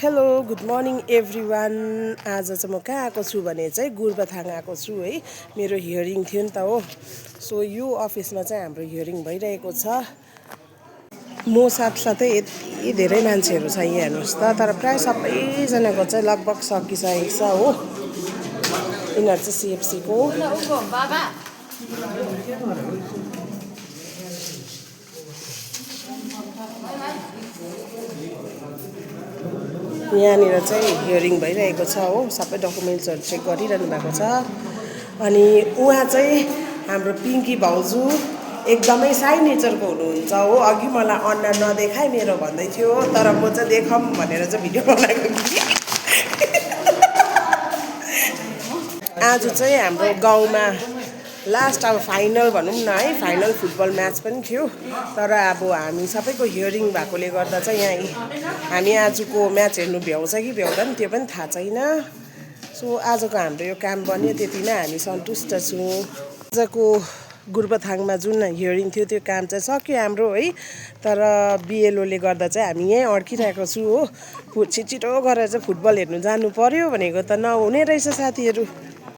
Hello good morning everyone. आज चाहिँ म कहाँ आएको छु भने चाहिँ गुरबथाङ आएको छु है। मेरो हियरिङ थियो नि त हो। सो यो अफिसमा चाहिँ हाम्रो हियरिङ भइरहेको छ। म साथसाथै यति धेरै मान्छेहरू छ यहाँ हेर्नुहोस् त। तर प्रायः सबैजनाको चाहिँ लगभग सकिसकेको छ हो। यिनीहरू चाहिँ सिएफसीको यहाँनिर चाहिँ हियरिङ भइरहेको छ हो। सबै डकुमेन्ट्सहरू चेक गरिरहनु भएको छ। अनि उहाँ चाहिँ हाम्रो पिङ्की भाउजू एकदमै साई नेचरको हुनुहुन्छ हो। अघि मलाई अनुहार नदेखाइ मेरो भन्दै थियो, तर म चाहिँ देखाऊँ भनेर चाहिँ भिडियो बनाएको कि। आज चाहिँ हाम्रो गाउँमा लास्ट अब फाइनल भनौँ न है, फाइनल फुटबल म्याच पनि थियो। तर अब हामी सबैको हियरिङ भएकोले गर्दा चाहिँ यहाँ हामी आजको म्याच हेर्नु भ्याउँछ कि भ्याउँदैन त्यो पनि थाहा छैन। सो आजको हाम्रो यो काम बन्यो, त्यतिमै हामी सन्तुष्ट छौँ। आजको गुरबथाङमा जुन हियरिङ थियो त्यो काम चाहिँ सक्यो हाम्रो है। तर बिएलओले गर्दा चाहिँ हामी यहीँ अड्किरहेको छु हो। छिटो गरेर चाहिँ फुटबल हेर्नु जानु पर्यो भनेको त नहुने रहेछ साथीहरू।